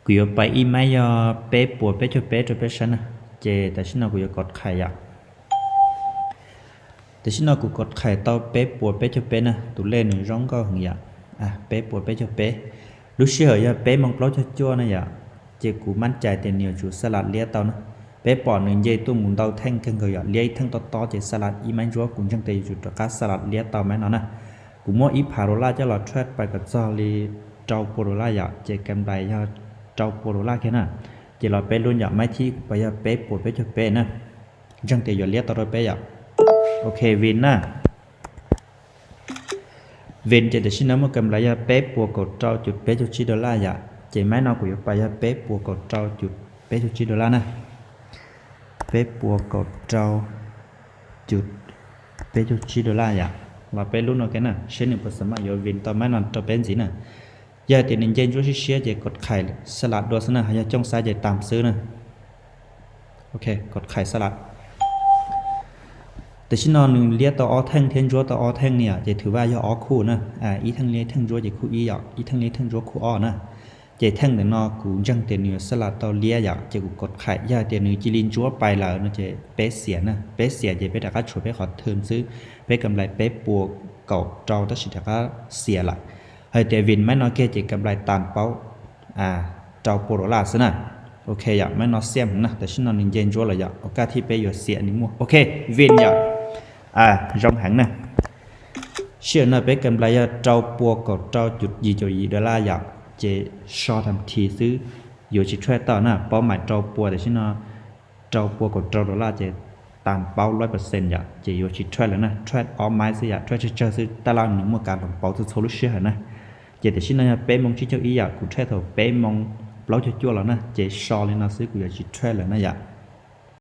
Kuv yuav pais ib maib yog peb puas peb caug peb rau peb saib na, ces tam sim no kuv yuav kov qhais yom. Tam sim no kuv kov qhais tau peb puas peb caug peb na, tus lej nws zoo nkauj heev yom. Peb puas peb caug peb, lub sij hawm yog peb moos plaub caug cuaj na yom, ces kuv maj cais tias nws yuav tsum xab las liab tau na. Peb pom nws nce tuaj mus ntau theej kawg nkaus yom, liab ib theej tob tob ces xab las ib maib ntsuab, kuv ntseeg tias yuav tsum rov qab xab las liab tau maib no na. Kuv muab ib phav dollar coj los trade pais kom txog li rau pua dollar yom, ces kam nplais yog rau pua dollar kiag na. Ces los peb lub yom, maib thib kuv pais yog peb puas peb caug peb na. Ntseeg tias yuav liab tau rau peb yom. Ok, vin na. Vin ces tam sim no muaj kam nplais yog peb puas kaum rau cum peb caug tsib dollar yom, ces maib no kuv yuav pais yog peb puas kaum rau cum peb caug tsib dollar na. Peb puas kaum rau cum peb caug tsib dollar yom. Los peb lub no ke na, seb nws puas xav maj yuav vin tau maib no rau peb ntxiv na. Yog hais tias nws nce ntsuab siab siab ces kov qhais xab las dua xwb na, yog cooj xab ces tam xwb na. Ok, kov qhais xab las. Tam sim no nws liab tau ob theej thiab ntsuab tau ob theej ni yom, ces thwm vaj yog ob khuj na. Ib theej liab ib theej ntsuab ces khuj ib yom, ib theej liab ib theej ntsuab khuj ob na. Ces theej ntawm no kuv ntseeg tias nws yuav xab las tau liab yom, ces kuv kov qhais. Yog hais tias nws cia li ntsuab pais lawm no ces peb xiam na, peb xiam ces peb rov qab tshuav peb qhov thwm xwb. Peb kam nplais peb puas kaum rau tab sis rov qab xiam lawm. Hais tias vin maib no kiag ces kam nplais tam paub rau pua dollar xwb na. Ok yom, maib no xiam heev na, tam sim no nws nce ntsuab lawm yom, ua kaj thiab peb yuav xiam nws muaj. Ok, vin yom. Zoo heev na. Sij hawm no peb kam nplais yog rau pua kaum rau cum yim caum yim dollar yom, ces so tham thi xwb, yuav tsis trade tau na, paub mais rau pua tam sim no rau pua kaum rau dollar ces tam paub loj percent yom, ces yuav tsis trade lawm na, trade ob maib xwb yom, trade tsawg tsawg xwb, taj laj nws muaj kav hloov pauv txhua txhua lub sij hawm na. Ces tam sim no yog peb moos tsib caug ib yom, kuv trade thaum peb moos plaub caug cuaj los na, ces so li no xwb kuv yuav tsis trade lawm na yom.